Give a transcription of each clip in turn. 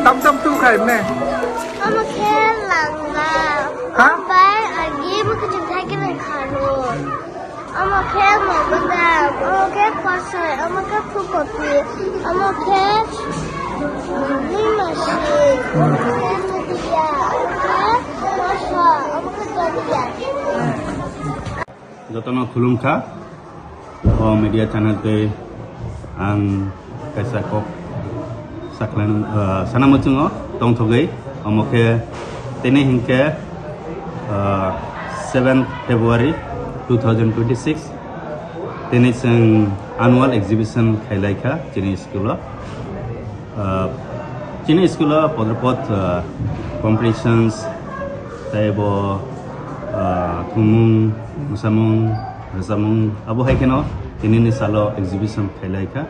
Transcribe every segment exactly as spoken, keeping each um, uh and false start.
Tam tam tu khai ne. Omo khe langla. Ha? Bai agi mo kiching thai ke nang khalo. Omo khe mo badam, omo khe kosoi, omo khe phukopi, omo khe nima si, omo khe mudiya, omo khe moso, omo khe doniya. Jotono khulumkha. O media channel tei ang kaisa kok sakhlaina, ah, sana muchungo tongthogwi, omo khe tini hinkhe, ah, seven February two thousand twenty-six, tini chwng annual exhibition khailaikha chini school o. Ah, chini school o podropod, ah, competitions tei bo, ah, thumung, mwsamung, rwchapmung, abo hai kheno tinini salo exhibition khailaikha.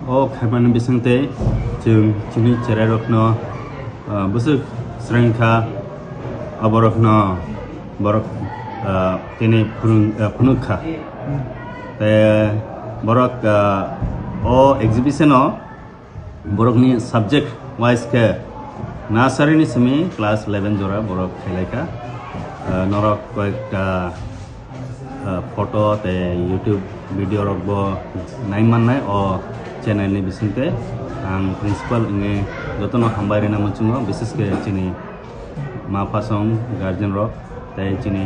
O khaimani bisingtwi chwng chini cherairokno, ah, bwswk swrwngkha, aborokno borok, ah, tini phunuk, ah, phunukha. Tei borok, ah, o exhibition o borokni subject wise khe nursery ni simi class eleven jora borok khailaikha. Ah, norok koyekta, ah, photo tei YouTube video rok bo nai mannai o channel ni bisingtwi. Ang principal wngwi jotono hambai rwna muchungo, bises khe chini ma phasong guardian rok tei chini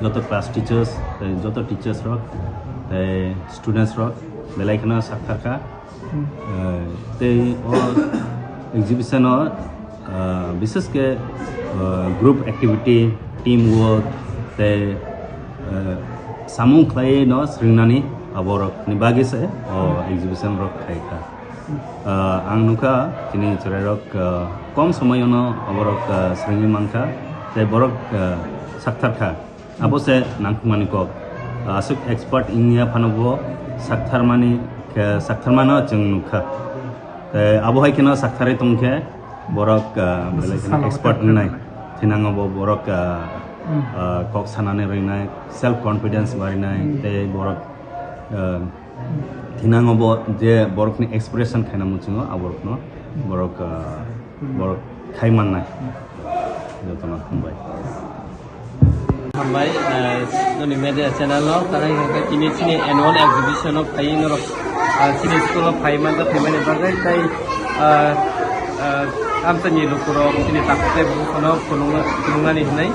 joto class teachers tei joto teachers rok tei students rok belai kheno sakthar kha. Eh, tei o exhibition o, eh, bises khe, eh, group activity, team work tei, eh, samung khlai no swrwngnani aborokni bagwi se o exhibition rok khai kha. Eh, ang nukha chini chwrairok, eh, kom somoyono aborok, eh, swrwngwi mankha tei borok, eh, sakthar kha. Abo se nangkukmani kok. Aswk expert wngya phano bo saktharmani khe, saktharmano chwng nukha. Tei abo hai kheno saktharwi tongkhe borok, ah, belai kheno expert wngnai. Thinango bo borok, ah, ah, kok sanani ringnai, self confidence barinai, tei borok, ah, thinango bo je borokni expression khaina muchungo, aborokno borok, ah, borok khai mannai. Jotono hambai. Hambai, eh, noni media channel no, tara hingke tini chini annual exhibition o phai norok, ah, chini school o phai manta phaimani bagwi tei, ah, ah, amtani lukurok chini takhuk tei bukuno phunukna, phunuknani hinwi.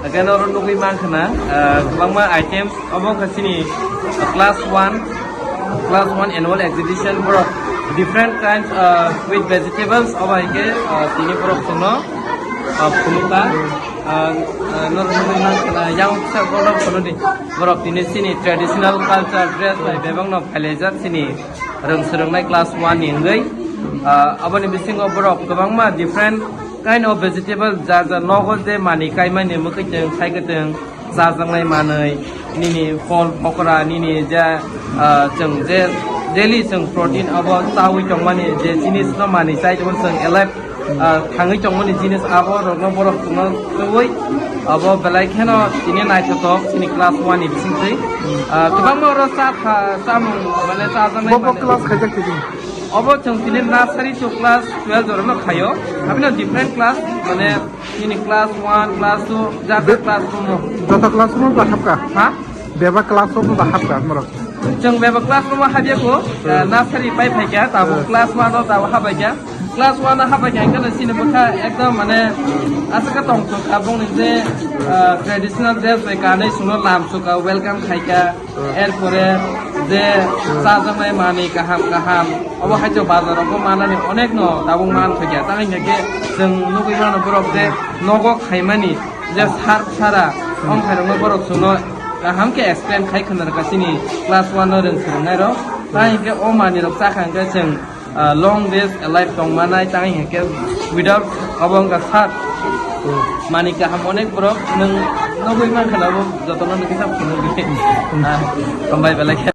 Hingke norok nugwi mankha na, ah, kwbangma items obo wngkha chini class one, class one annual exhibition borok different kinds, ah, with vegetables obo hingke, ah, tini borok chwngno, ah, phunukha. Ah, ah, norok nugwi mankha na, yang kisa borok phunukdi. Borok tini chini traditional culture dress bai bebakno phailaijak chini rwng swrwngnai class one ni wngwi. Ah, aboni bisingo borok kwbangma different kind of vegetable, ja ja nogo je mani kaimani mwkhwtwng, saikwtwng, chajaknai manwi, nini phol phokra, nini je, ah, chwng je daily chwng protein abo chawi tongmani je jinis no mani chai tongmani chwng elai ah, thangwi tongmani jinis abo rokno borok chwngno twiwi abo belai kheno tini naithothok chini class one ni bisingtwi. Ah, kwbangma oro cha tha, chamung mane chajaknai. Bo bo mane class khaijak tini? Obo chwng tini nursery to class twelve jorano khaio. Abino different class mane nini class one, class two, jata class room o. Joto class room o bahapka? Ha? Beba class room o bahapka norok? Chwng bebak class room o habya kho, eh, nursery pai phaikha, tabuk class one o tabuk habaikha. Class one o habaikha hwnkhe no chini bwkha ekdom mane aswk khe tongthok kha bongni je, eh, traditional dress bai kanwi chwngno lam sukha, welcome khaikha. Erpore je chajaknai manwi kaham kaham, obo hai to bazar rogo manani onek no tabuk man phaikha. Tang hwnkhe chwng nugwi mano borok je nogo khaimani je sar sara, ong khairokno borok chwngno kaham khe explain khai khna rwkha chini class one o rwng swrwngnai rok. Tang hwnkhe o manwi rok chakha hwnkhe chwng, ah, long days alive tong manai, tang hwnkhe without obo wngkha sar. Manwi kaham onek borok nwng nugwi mankha na bo jotono nugwi sa phunugwi. Ah, hambai belai khe.